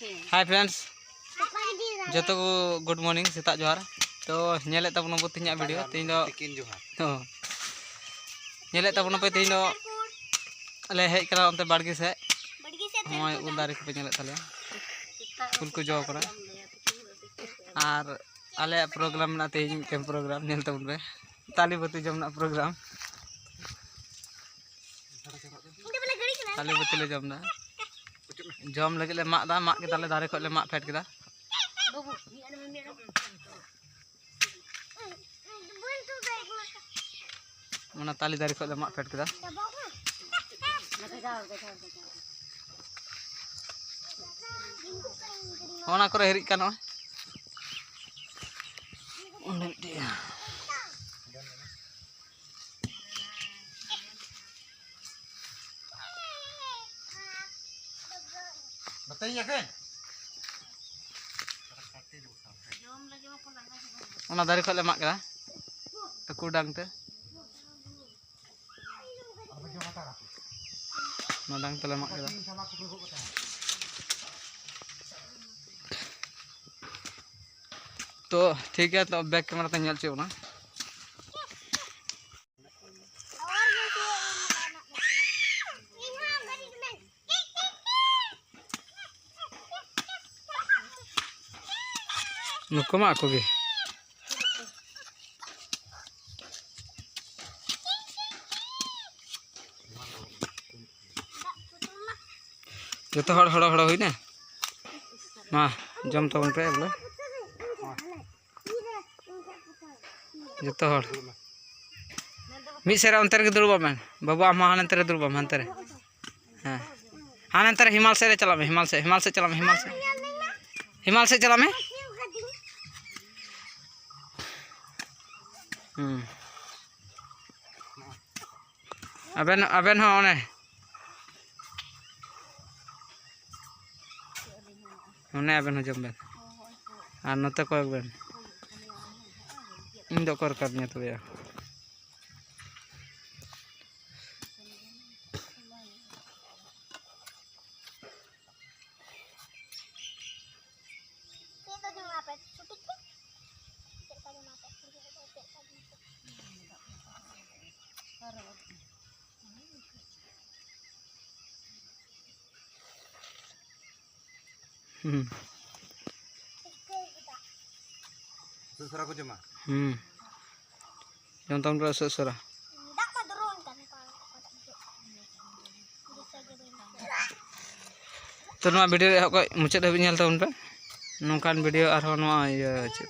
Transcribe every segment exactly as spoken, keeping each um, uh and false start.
Hi friends, ᱡᱚᱛᱚ ᱠᱚ good morning, ᱥᱮᱛᱟᱜ ᱡᱚᱦᱟᱨ᱾ ᱛᱚ ᱧᱮᱞᱮᱫ ᱛᱟᱵᱚᱱᱟ ᱵᱚ ᱛᱮᱦᱮᱧᱟᱜ video᱾ ᱛᱮᱦᱮᱧ ᱫᱚ ᱛᱤᱠᱤᱱ ᱡᱚᱦᱟᱨ᱾ ᱛᱚ ᱧᱮᱞᱮᱫ ᱛᱟᱵᱚᱱᱟ ᱯᱮ, ᱛᱮᱦᱮᱧ ᱫᱚ ᱞᱮ ᱦᱮᱡ ᱠᱟᱱᱟ ᱚᱱᱛᱮ ᱵᱟᱲᱜᱮ ᱥᱮᱫ᱾ ᱵᱟᱲᱜᱮ ᱥᱮᱫ ᱱᱚᱜᱼᱚᱭ ᱩᱞ ᱫᱟᱨᱮ ᱠᱚᱯᱮ ᱧᱮᱞᱮᱫ ᱛᱟᱞᱮᱭᱟ, ᱩᱞ ᱠᱚ ᱡᱚ ᱠᱟᱱᱟ᱾ ᱟᱨ ᱟᱞᱮᱭᱟᱜ program ᱢᱮᱱᱟᱜᱼᱟ ᱛᱮᱦᱮᱧ, ᱢᱤᱫᱴᱮᱱ program ᱧᱮᱞ ᱛᱟᱵᱚᱱ ᱯᱮ, ᱛᱟᱞᱮ ᱵᱟᱹᱛᱤ ᱡᱚᱢ ᱨᱮᱱᱟᱜ program᱾ ᱛᱟᱞᱮ ᱵᱟᱹᱛᱤ ᱞᱮ ᱡᱚᱢ ᱮᱫᱟ, ᱡᱚᱢ ᱞᱟᱹᱜᱤᱫ ᱞᱮ ᱢᱟᱜ ᱮᱫᱟ, ᱢᱟᱜ ᱠᱮᱫᱟᱞᱮ, ᱫᱟᱨᱮ ᱠᱷᱚᱡ ᱞᱮ ᱢᱟᱜ ᱯᱷᱮᱰ ᱠᱮᱫᱟ᱾ ᱚᱱᱟ ᱛᱟᱞᱮ ᱫᱟᱨᱮ ᱠᱷᱚᱡ ᱞᱮ ᱢᱟᱜ ᱯᱷᱮᱰ ᱠᱮᱫᱟ᱾ ᱚᱱᱟ ᱠᱚᱨᱮ ᱦᱤᱨᱤᱡ ᱠᱟᱱ ᱱᱚᱜᱼᱚᱭ᱾ ᱚᱸᱰᱮ ᱢᱤᱫᱴᱮᱡ᱾ ᱚᱱᱟ ᱫᱟᱨᱮ ᱠᱷᱚᱡ ᱞᱮ ᱢᱟᱜ ᱠᱮᱫᱟ ᱟᱹᱠᱩ ᱰᱟᱝ ᱛᱮ᱾ ᱚᱱᱟ ᱰᱟᱝ ᱛᱮᱞᱮ ᱢᱟᱜ ᱠᱮᱫᱟ᱾ ᱛᱚ ᱴᱷᱤᱠ ᱜᱮᱭᱟ, ᱛᱚ back camera ᱛᱮ ᱧᱮᱞ ᱦᱚᱪᱚᱭᱮᱫ ᱵᱚᱱᱟ᱾ ᱱᱩᱠᱩ ᱢᱟ ᱟᱠᱚ ᱜᱮ᱾ ᱡᱚᱛᱚ ᱦᱚᱲ ᱦᱚᱲᱚ ᱦᱚᱲᱚ ᱦᱩᱭᱱᱟ᱾ ᱢᱟ ᱡᱚᱢ ᱛᱟᱵᱚᱱ ᱯᱮ ᱵᱚᱞᱮ᱾ ᱡᱚᱛᱚ ᱦᱚᱲ ᱢᱤᱫ ᱥᱮᱫ ᱨᱮ ᱚᱱᱛᱮ ᱨᱮᱜᱮ ᱫᱩᱲᱩᱵᱚᱜ ᱢᱮ ᱵᱟᱹᱵᱩ, ᱟᱢ ᱦᱚᱸ ᱦᱟᱱᱛᱮ ᱨᱮ ᱫᱩᱲᱩᱵᱚᱜ ᱢᱮ, ᱦᱟᱱᱛᱮ ᱨᱮ᱾ ᱦᱮᱸ, ᱦᱟᱱᱮ ᱦᱟᱱᱛᱮ ᱨᱮ ᱦᱤᱢᱟᱞ ᱥᱮᱫ ᱨᱮ ᱪᱟᱞᱟᱜ ᱢᱮ, ᱦᱤᱢᱟᱞ ᱥᱮᱫ, ᱦᱤᱢᱟᱞ ᱥᱮᱫ ᱪᱟᱞᱟᱜ ᱢᱮ, ᱦᱤᱢᱟᱞ ᱥᱮᱫ᱾ ᱦᱤᱢᱟᱞ ᱥᱮᱫ ᱪᱟᱞᱟᱜ ᱢᱮ᱾ ᱦᱩᱸ᱾ ᱟᱵᱮᱱ, ᱟᱵᱮᱱ ᱦᱚᱸ ᱚᱱᱮ, ᱚᱱᱮ ᱟᱵᱮᱱ ᱦᱚᱸ ᱡᱚᱢ ᱵᱮᱱ᱾ ᱟᱨ ᱱᱚᱛᱮ ᱠᱚᱭᱚᱜ ᱵᱮᱱ᱾ ᱤᱧ ᱫᱚ ᱚᱠᱚᱭ ᱨᱮ ᱠᱟᱹᱢᱤᱭᱟ ᱛᱚᱵᱮ? ᱦᱩᱸ᱾ ᱥᱩᱥᱨᱟ ᱠᱚ ᱡᱚᱢᱟ? ᱦᱩᱸ᱾ ᱡᱚᱢ ᱛᱟᱵᱚᱱ ᱯᱮ ᱥᱩᱥᱨᱟ᱾ ᱛᱚ, ᱱᱚᱣᱟ ᱵᱷᱤᱰᱤᱭᱳ ᱮᱦᱚᱵ ᱠᱷᱚᱱ ᱢᱩᱪᱟᱹᱫ ᱫᱷᱟᱹᱵᱤᱡ ᱧᱮᱞ ᱛᱟᱵᱚᱱ ᱯᱮ᱾ ᱱᱚᱝᱠᱟᱱ ᱵᱷᱤᱰᱤᱭᱳ ᱟᱨᱦᱚᱸ ᱱᱚᱣᱟ ᱤᱭᱟᱹ ᱪᱮᱫ,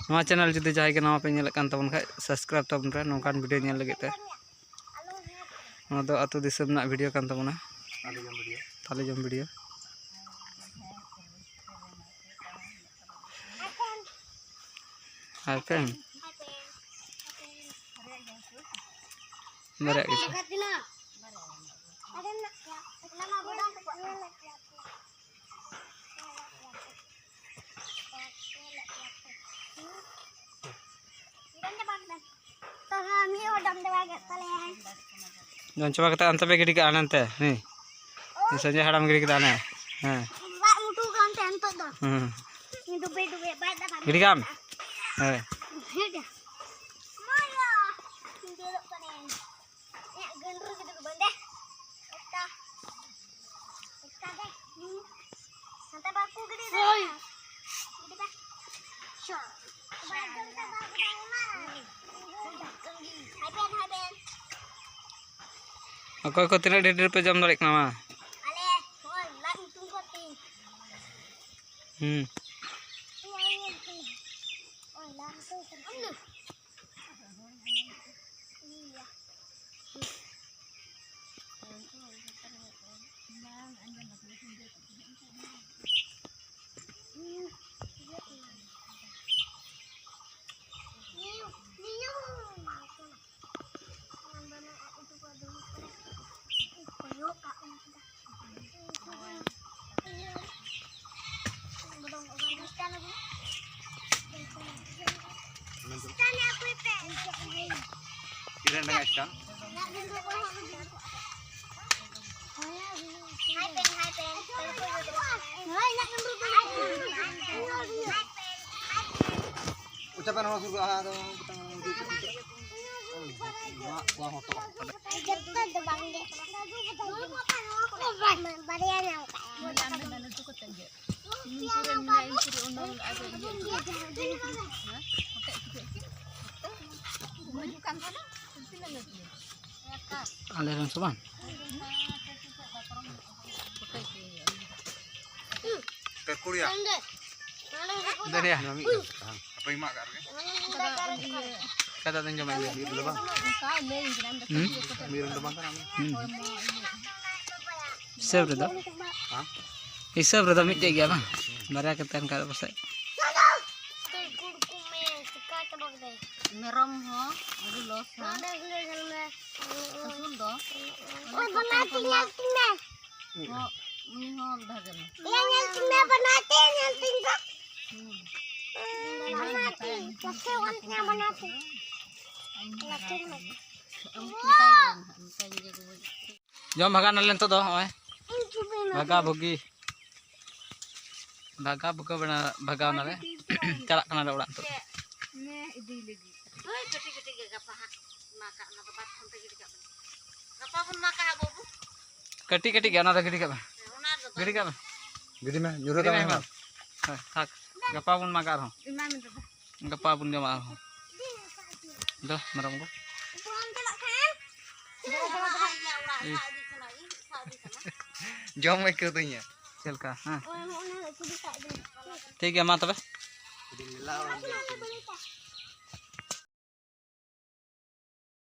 ᱱᱚᱣᱟ ᱪᱮᱱᱮᱞ ᱡᱩᱫᱤ ᱡᱟᱦᱟᱸᱭ ᱜᱮ ᱱᱟᱣᱟ ᱯᱮ ᱧᱮᱞᱮᱫ ᱠᱟᱱ ᱛᱟᱵᱚᱱ ᱠᱷᱟᱡ, ᱥᱟᱵᱥᱠᱨᱟᱭᱤᱵᱽ ᱛᱟᱵᱚᱱ ᱯᱮ ᱱᱚᱝᱠᱟᱱ ᱵᱷᱤᱰᱤᱭᱳ ᱧᱮᱞ ᱞᱟᱹᱜᱤᱫ ᱛᱮ᱾ ᱱᱚᱣᱟ ᱫᱚ ᱟᱹᱛᱩ ᱫᱤᱥᱚᱢ ᱨᱮᱱᱟᱜ ᱵᱷᱤᱰᱤᱭᱳ ᱠᱟᱱ ᱛᱟᱵᱚᱱᱟ᱾ ᱛᱟᱞᱮ ᱡᱚᱢ ᱵᱷᱤᱰᱤᱭᱳ᱾ ᱛᱟᱞᱮ ᱡᱚᱢ ᱵᱷᱤᱰᱤᱭᱳ᱾ ᱦᱟᱭ ᱯᱮ᱾ ᱵᱟᱨᱭᱟ ᱜᱮ᱾ ᱡᱚᱢ ᱪᱟᱵᱟ ᱠᱟᱛᱮ ᱦᱟᱱᱛᱮ ᱯᱮ ᱜᱤᱰᱤ ᱠᱟᱜᱼᱟ, ᱦᱟᱱᱛᱮ᱾ ᱦᱮᱸ᱾ ᱥᱚᱧᱡᱚᱭ ᱦᱟᱲᱟᱢ ᱜᱤᱰᱤ ᱠᱮᱫᱟ ᱦᱟᱱᱮ᱾ ᱦᱮᱸ᱾ ᱨᱟᱜ ᱢᱩᱴᱩ ᱠᱟᱱ ᱛᱟᱦᱮᱸ ᱱᱤᱛᱚᱜ ᱫᱚ᱾ ᱦᱮᱸ᱾ ᱰᱩᱵᱮ ᱰᱩᱵᱮ ᱵᱟᱭ ᱫᱟᱜᱟ᱾ ᱜᱤᱰᱤ ᱠᱟᱜ ᱟᱢ? ᱦᱮᱸ᱾ ᱦᱮᱸ᱾ ᱢᱟᱭᱟ᱾ ᱰᱷᱮᱨᱚᱜ ᱠᱟᱱᱟᱭ᱾ ᱤᱧᱟᱹᱜ ᱜᱟᱹᱰᱨᱩ ᱜᱤᱫᱽᱨᱟᱹ ᱵᱟᱹᱧ ᱫᱮ᱾ ᱚᱠᱟ᱾ ᱚᱠᱟ ᱫᱮ᱾ ᱦᱩᱸ᱾ ᱱᱚᱛᱮ ᱵᱟᱠᱚ ᱜᱤᱰᱤ ᱫᱟ᱾ ᱦᱳᱭ᱾ ᱜᱤᱰᱤ ᱵᱟ᱾ ᱪᱚ᱾ ᱵᱟᱭ ᱡᱚᱢ ᱪᱟᱵᱟ ᱠᱮᱫᱟ ᱚᱱᱟ᱾ ᱦᱟᱭ ᱵᱮᱱ, ᱦᱟᱭ ᱵᱮᱱ᱾ ᱚᱠᱚᱭ ᱠᱚ ᱛᱤᱱᱟᱹᱜ ᱰᱷᱮᱨ ᱰᱷᱮᱨ ᱯᱮ ᱡᱚᱢ ᱫᱟᱲᱮᱭᱟᱜ ᱠᱟᱱᱟ, ᱢᱟ? ᱟᱞᱮ ᱦᱚᱸ ᱞᱟᱡ ᱧᱩᱛᱩᱢ ᱠᱚ ᱛᱤᱧ᱾ ᱦᱩᱸ᱾ ᱤᱧ ᱟᱭᱳ ᱧᱮᱞ ᱛᱤᱧ᱾ ᱳᱭ, ᱞᱟᱡ ᱧᱩᱛᱩᱢ ᱠᱚ ᱛᱤᱧ᱾ ᱤᱭᱟ᱾ ᱩᱪᱟᱯᱟᱱ ᱦᱚᱸ ᱥᱩᱨᱩᱜᱼᱟ, ᱟᱫᱚ ᱢᱟᱜ ᱠᱚᱣᱟ ᱦᱚᱴᱚᱜ᱾ ᱡᱚᱛᱚ ᱫᱚ ᱵᱟᱝ ᱜᱮ᱾ ᱟᱞᱮ ᱨᱮᱱ ᱥᱮ ᱵᱟᱝ? ᱯᱮ ᱠᱩᱲᱤᱭᱟ᱾ ᱫᱟᱲᱮᱭᱟ᱾ ᱱᱚᱣᱟ ᱢᱤᱫ ᱫᱚ᱾ ᱦᱟᱯᱮ ᱢᱟ ᱟᱜᱟᱨ ᱜᱮ᱾ ᱠᱟᱫᱟ ᱫᱚᱧ ᱡᱚᱢᱟ ᱤᱧ ᱫᱚ᱾ ᱢᱤᱫ ᱨᱮᱫᱚ ᱵᱟᱝ᱾ ᱦᱩᱸ? ᱢᱤᱫ ᱨᱮᱫᱚ ᱵᱟᱝ ᱠᱟᱱᱟ᱾ ᱦᱩᱸ᱾ ᱦᱤᱥᱟᱹᱵ ᱨᱮᱫᱚ? ᱦᱮᱸ? ᱦᱤᱥᱟᱹᱵ ᱨᱮᱫᱚ ᱢᱤᱫᱴᱮᱡ ᱜᱮᱭᱟ ᱵᱟᱝ? ᱵᱟᱨᱭᱟ ᱠᱟᱛᱮ ᱮᱱᱠᱷᱟᱱ ᱯᱟᱥᱮᱡ᱾ ᱢᱮᱨᱚᱢ ᱦᱚᱸ ᱟᱹᱰᱤ ᱞᱚᱥ ᱦᱚᱸ᱾ ᱟᱹᱥᱩᱞ ᱫᱚ ᱚᱱᱟ ᱠᱚ ᱠᱷᱚᱱ ᱢᱟ ᱦᱚᱸ, ᱩᱱᱤ ᱦᱚᱸ ᱵᱷᱟᱜᱮ ᱢᱮ᱾ ᱧᱮᱞ ᱛᱤᱧ ᱢᱮ, ᱵᱟᱱᱟᱨ ᱛᱮ ᱧᱮᱞ ᱛᱤᱧ ᱫᱚ᱾ ᱦᱩᱸ᱾ ᱵᱟᱱᱟᱨ ᱛᱮ, ᱞᱟᱹᱴᱩ ᱠᱟᱱ ᱛᱤᱧᱟ ᱵᱟᱱᱟᱨ ᱛᱮ᱾ ᱞᱟᱹᱴᱩ ᱠᱟᱱᱟ᱾ ᱩᱱᱠᱩ ᱢᱮᱛᱟᱭ ᱜᱮ ᱱᱟᱦᱟᱜ, ᱢᱮᱛᱟᱭ ᱜᱮ ᱜᱚᱜᱚ᱾ ᱡᱚᱢ ᱵᱷᱟᱜᱟᱣ ᱱᱟᱞᱮ ᱱᱤᱛᱚᱜ ᱫᱚ, ᱱᱚᱜᱼᱚᱭ᱾ ᱤᱧ ᱪᱩᱯᱤ ᱢᱮ᱾ ᱵᱷᱟᱜᱟ ᱵᱷᱩᱜᱤ᱾ ᱵᱷᱟᱜᱟ ᱵᱷᱩᱜᱟᱹ ᱵᱮᱱᱟ-, ᱵᱷᱟᱜᱟᱣ ᱱᱟᱞᱮ᱾ ᱪᱟᱞᱟᱜ ᱠᱟᱱᱟᱞᱮ ᱚᱲᱟᱜ ᱱᱤᱛᱚᱜ᱾ ᱦᱳᱭ, ᱠᱟᱹᱴᱤᱡ ᱠᱟᱹᱴᱤᱡ ᱜᱮ ᱜᱟᱯᱟ ᱦᱟᱸᱜ ᱢᱟ ᱠᱟᱜ, ᱚᱱᱟ ᱫᱚ ᱵᱟᱨ ᱠᱷᱚᱱ ᱛᱮ ᱜᱤᱰᱤ ᱠᱟᱜ ᱢᱮ᱾ ᱜᱟᱯᱟ ᱵᱚᱱ ᱢᱟ ᱠᱟᱜ, ᱵᱟᱹᱵᱩ᱾ ᱠᱟᱹᱴᱤᱡ ᱠᱟᱹᱴᱤᱡ ᱜᱮ, ᱚᱱᱟ ᱫᱚ ᱜᱤᱰᱤ ᱠᱟᱜ ᱢᱮ᱾ ᱦᱮᱸ, ᱚᱱᱟ ᱨᱮᱫᱚ ᱜᱤᱰᱤ ᱠᱟᱜ ᱢᱮ᱾ ᱜᱤᱰᱤ ᱢᱮ, ᱧᱩᱨᱦᱟᱹ ᱜᱤᱰᱤ ᱢᱮ, ᱛᱟᱢᱟ ᱦᱮᱢᱟᱞ᱾ ᱦᱮᱢᱟᱞ᱾ ᱦᱳᱭ, ᱛᱷᱟᱠ᱾ ᱜᱟᱯᱟ ᱵᱚᱱ ᱢᱟᱜᱟ ᱟᱨᱦᱚᱸ᱾ ᱮᱢᱟᱭ ᱢᱮ ᱫᱟᱫᱟ᱾ ᱜᱟᱯᱟ ᱵᱚᱱ ᱡᱚᱢᱟ ᱟᱨᱦᱚᱸ᱾ ᱫᱚ, ᱢᱮᱨᱚᱢ ᱠᱚ᱾ ᱵᱟᱢ ᱪᱟᱞᱟᱜ ᱠᱷᱟᱱ? ᱤᱭᱟᱹ, ᱚᱲᱟᱜ ᱮ ᱥᱟᱵ ᱤᱫᱤ ᱠᱟᱱᱟ, ᱤᱧ ᱥᱟᱵ ᱤᱫᱤ ᱠᱟᱱᱟ᱾ ᱡᱚᱢ ᱟᱹᱭᱠᱟᱹᱣ ᱫᱤᱧᱟ᱾ ᱪᱮᱫ ᱞᱮᱠᱟ? ᱦᱮᱸ᱾ ᱦᱳᱭ, ᱦᱚᱸᱜᱼᱚ ᱱᱟ ᱠᱩᱰᱤ ᱥᱟᱵ ᱤᱫᱤ᱾ ᱴᱷᱤᱠ ᱜᱮᱭᱟ, ᱢᱟ ᱛᱚᱵᱮ᱾